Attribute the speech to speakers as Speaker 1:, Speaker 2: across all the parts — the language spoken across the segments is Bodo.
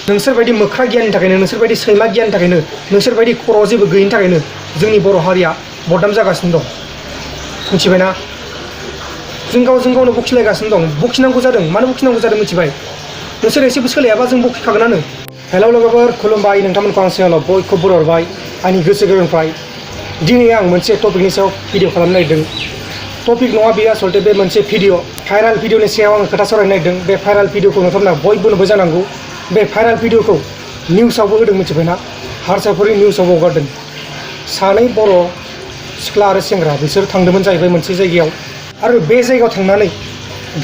Speaker 1: नोंसोरबायदि मोख्रा गियाननि थाखायनो नोंसोरबायदि सैमा गियाननि थाखायनो नोंसोरबायदि खर' जेबो गैयिनि थाखायनो जोंनि बर' हारिया बदनाम जागासिनो दं मिथिबायना जों गावजों गावनो बखिलायगासिनो दं बखिनांगौ जादों मानो बखिनांगौ जादों मिथिबाय नोंसोर एसेबो सोलायाबा जों बखिखागोनानो हेलौ लोगोफोर खुलुमबाय नोंथांमोनखौ आं सिगाङाव बयखौबो बरायहरबाय आंनि गोसो गोरबोनिफ्राय दिनै आं मोनसे टपिकनि सायाव भिडिअ खालामनो नागिरदों टपिक नङा बेयो आसलते बे मोनसे भिडिअ भाइराल भिडिअनि सायाव आं खोथा सावरायनो नागिरदों बे भाइराल भिडिअखौ नोंथांमोना बयबो नुबाय जानांगौ बे भाइराल भिडिअखौ निउसावबो होदों मिथिबायना हारसाफोरनि निउसाव हगारदों सानै बर' सिख्ला आरो सेंग्रा बिसोर थांदोंमोन जाहैबाय मोनसे जायगायाव आरो बे जायगायाव थांनानै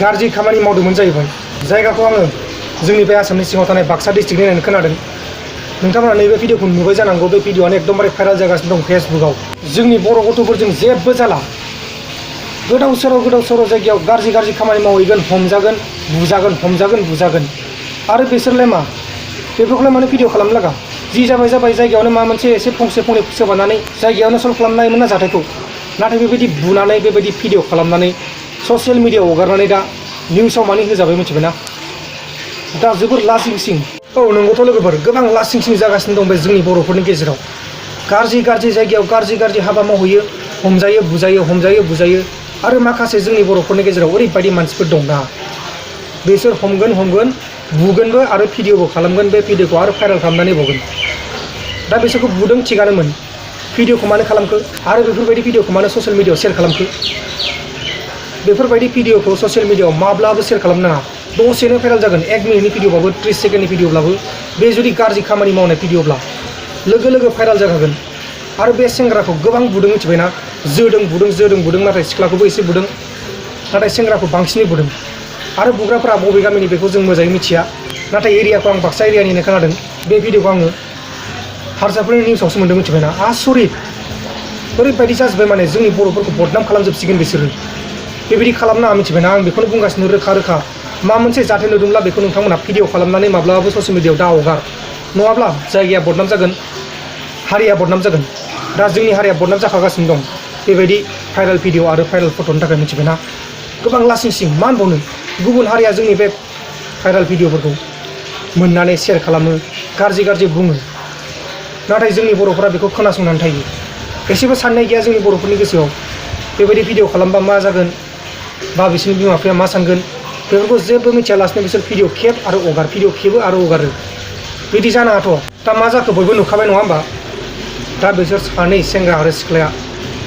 Speaker 1: गाज्रि खामानि मावदोंमोन जाहैबाय जायगाखौ आङो जोंनि बे आसामनि सिङाव थानाय बाक्सा डिस्ट्रिक्टनि होननानै खोनादों नोंथांमोना नैबे भिडिअखौ नुबाय जानांगौ बे भिडिअआनो एकदमबारे भाइराल जागासिनो दं फेसबुकआव जोंनि बर' गथ'फोरजों जेबो जाला गोदाव सोराव जायगायाव गाज्रि खामानि मावहैगोन हमजागोन बुजागोन आरो बिसोरलाय मा बेफोरखौलाय मानो भिडिअ खालामनो लागा जि जाबाय जायगायावनो मा मोनसे एसे फंसे फंनै सोबानानै जायगायावनो सल्भ खालामनो हायोमोन ना जाथायखौ नाथाय बेबायदि बुनानै बेबायदि भिडिअ खालामनानै ससियेल मिडियाआव हगारनानै दा निउसाव माने होजाबाय मिथिबायना दा जोबोर लासिंसिं औ नंगौथ' लोगोफोर गोबां लासिंसिं जागासिनो दं बे जोंनि बर'फोरनि गेजेराव गाज्रि जायगायाव गाज्रि हाबा मावहैयो हमजायो बुजायो आरो माखासे जोंनि बर'फोरनि गेजेराव ओरैबायदि मानसिफोर दं ना बिसोर हमगोन बुगोनबो आरो भिडिअबो खालामगोन बे भिडिअखौ आरो भाइराल खालामनानै बावगोन दा बिसोरखौ बुदों थिगानोमोन भिडिअखौ मानो खालामखो आरो बेफोरबायदि भिडिअखौ मानो ससियेल मिडियाआव शेयार खालामखो बेफोरबायदि भिडिअखौ ससियेल मिडियाआव माब्लाबो शेयार खालामनो नाङा दसेनो भाइराल जागोन 1 मिनिटनि भिडिअबाबो 30 सेकेन्डनि भिडिअब्लाबो बे जुदि गाज्रि खामानि मावनाय भिडिअब्ला लोगो भाइराल जाखागोन आरो बे सेंग्राखौ गोबां बुदों मिथिबायना जोदों बुदों नाथाय सिख्लाखौबो एसे बुदों नाथाय सेंग्राखौ बांसिनै बुदों आरो बुग्राफोरा बबे गामिनि बेखौ जों मोजाङै मिथिया नाथाय एरियाखौ आं बाक्सा एरियानिनो खोनादों बे भिडिअखौ आङो हारसाफोरनि निउसावसो मोन्दों मिथिबायना आसरित ओरैबायदि जाजोब्बाय माने जोंनि बर'फोरखौ बदनाम खालामजोबसिगोन बिसोरो बेबायदि खालामनाङा मिथिबायना आं बेखौनो बुंगासिनो रोखा मा मोनसे जाथाय नुदोंब्ला बेखौ नोंथांमोना भिडिअ खालामनानै माब्लाबाबो ससियेल मिडियाआव दा हगार नङाब्ला जायगाया बदनाम जागोन हारिया बदनाम जागोन दा जोंनि हारिया बदनाम जाखागासिनो दं बेबायदि भाइराल भिडिअ आरो भाइराल फट'नि थाखाय मिथिबायना गोबां लासिंसिं मा होनबावनो गुबुन हारिया जोंनि बे भाइराल भिडिअफोरखौ मोननानै शेयार खालामो गाज्रि बुङो नाथाय जोंनि बर'फोरा बेखौ खोनासंनानै थायो एसेबो साननाय गैया जोंनि बर'फोरनि गोसोआव बेबायदि भिडिअ खालामबा मा जागोन बा बिसोरनि बिमा बिफाया मा सानगोन बेफोरखौ जेबो मिथियालासिनो बिसोर भिडिअ खेबो आरो हगारो बिदि जानाङाथ' दा मा जाखो बयबो नुखाबाय नङा होमबा दा बिसोर सानै सेंग्रा आरो सिख्लाया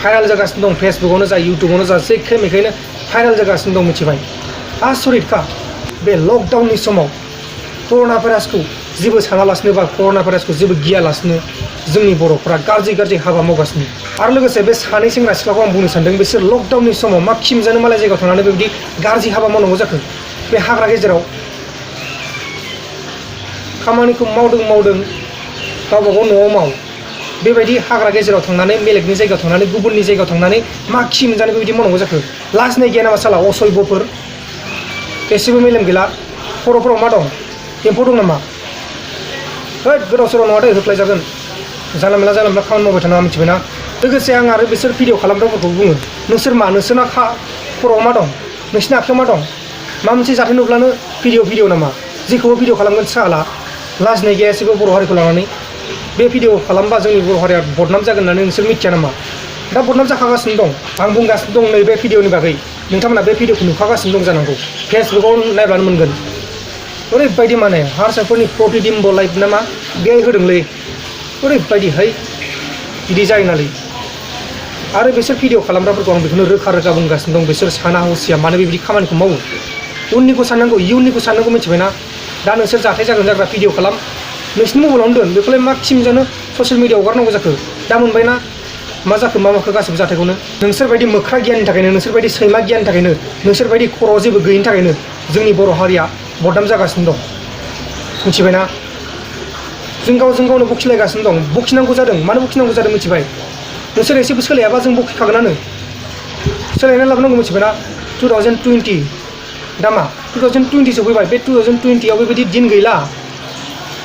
Speaker 1: भाइराल जागासिनो दं फेसबुकआवनो जा इउटुबावनो जा जेखे मेखैनो भाइराल जागासिनो दं मिथिबाय आसरितखा बे लकडाउननि समाव कर'ना भाइरासखौ जेबो सानालासिनो बा कर'ना भाइरासखौ जेबो गियालासिनो जोंनि बर'फोरा गाज्रि हाबा मावगासिनो आरो लोगोसे बे सानै सेंग्रा सिख्लाखौ आं बुंनो सानदों बिसोर लकडाउननि समाव मा खिमजानो मालाय जायगायाव थांनानै बेबायदि गाज्रि हाबा मावनांगौ जाखो बे हाग्रा गेजेराव खामानिखौ मावदों गावबागाव न'आव माव बेबायदि हाग्रा गेजेराव थांनानै बेलेगनि जायगायाव थांनानै गुबुननि जायगायाव थांनानै मा खिमजानो बेबायदि मावनांगौ जाखो लाजिनाय गैया नामा साला असयबफोर एसेबो मेलेम गैला खर'फोराव मा दं एम्फौ दं नामा गोदाव सोराव नङा दे होख्लायजागोन जानला मोनला खामानि मावबाय थानाङा मिथिबायना लोगोसे आं आरो बिसोर भिडिअ खालामग्राफोरखौ बुङो नोंसोरना खर'आव मा दं नोंसिना आखायाव मा दं मा मोनसे जाथाय नुब्लानो भिडिअ नामा जेखौबो भिडिअ खालामगोन साला लाजिनाय गैया एसेबो बर' हारिखौ लानानै बे भिडिअ खालामबा जोंनि बर' हारिया बदनाम जागोन होननानै नोंसोर मिथिया नामा दा बदनाम जाखागासिनो दं आं बुंगासिनो दं नैबे भिडिअनि बागै नोंथांमोना बे भिडिअखौ नुखागासिनो दं जानांगौ फेसबुकआव नायब्लानो मोनगोन ओरैबायदि माने हारसाफोरनि प्रतिबिम्ब लाइफ नामा बेहाय होदोंलै ओरैबायदिहाय बिदि जायो नालै आरो बिसोर भिडिअ खालामग्राफोरखौ आं बेखौनो रोखा बुंगासिनो दं बिसोर साना हसिया मानो बेबायदि खामानिखौ मावो इयुननिखौ साननांगौ मिथिबायना दा नोंसोर जाथाय जाग्रा भिडिअ खालाम नोंसिनि मबाइलावनो दोन बेखौलाय मा खिमजानो ससियेल मिडियाआव हगारनांगौ जाखो दा मोनबायना मा जाखो मा माखो गासिबो जाथायखौनो नोंसोरबायदि मोख्रा गियाननि थाखायनो नोंसोरबायदि सैमा गियाननि थाखायनो नोंसोरबायदि खर' जेबो गैयिनि थाखायनो जोंनि बर' हारिया बदनाम जागासिनो दं मिथिबायना जों गावजों गावनो बखिलायगासिनो दं बखिनांगौ जादों मानो बखिनांगौ जादों मिथिबाय नोंसोर एसेबो सोलायाबा जों बखिखागोनानो सोलायनानै लाबोनांगौ मिथिबायना 2020 दा मा 2020 सफैबाय बे 2020आव बेबायदि दिन गैला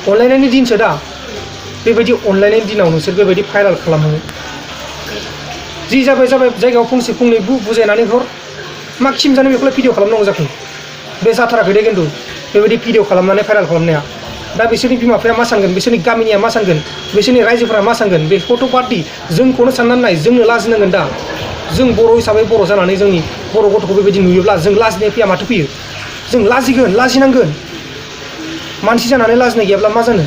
Speaker 1: अनलायनायनि दिनसो दा बेबायदि अनलायनायनि दिनाव नोंसोर बेबायदि भाइराल खालामो जि जाबाय जायगायाव फंसे फंनै बुजायनानै हर मा खिमजानो बेखौलाय भिडिअ खालामनांगौ जाखो बे जाथाराखै दे खिन्थु बेबायदि भिडिअ खालामनानै भाइराल खालामनाया दा बिसोरनि बिमा बिफाया मा सानगोन, बिसोरनि गामिनिया मा सानगोन, बिसोरनि रायजोफोरा मा सानगोन, बेखौथ' बादि जोंखौनो साननानै नाय, जोंनो लाजिनांगोन दा। जों बर' हिसाबै बर' जानानै जोंनि बर' गथ'खौ बेबायदि नुयोब्ला जों लाजिनाय फैया माथो फैयो? जों लाजिगोन, लाजिनांगोन। मानसि जानानै लाजिनाय गैयाब्ला मा जानो?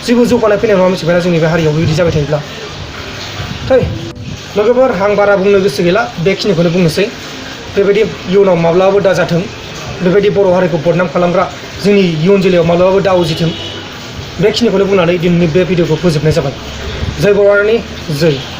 Speaker 1: जेबो जौगानाय फैनाय नङा मिथिबायना जोंनि बे हारियाव बेबायदि जाबाय थायोब्ला। थै लोगोफोर, आं बारा बुंनो गोसो गैला, बेखिनिखौनो बुंनोसै। बेबायदि इयुनाव माब्लाबाबो दाजाथों, बेबायदि बर' हारिखौ बदनाम खालामग्रा जोंनि इयुन जोलैयाव माब्लाबाबो दा उजिथों। बेखिनिखौनो बुंनानै दिनैनि बे भिडिअखौ फोजोबनाय जाबाय। जय बर' हारिनि जय।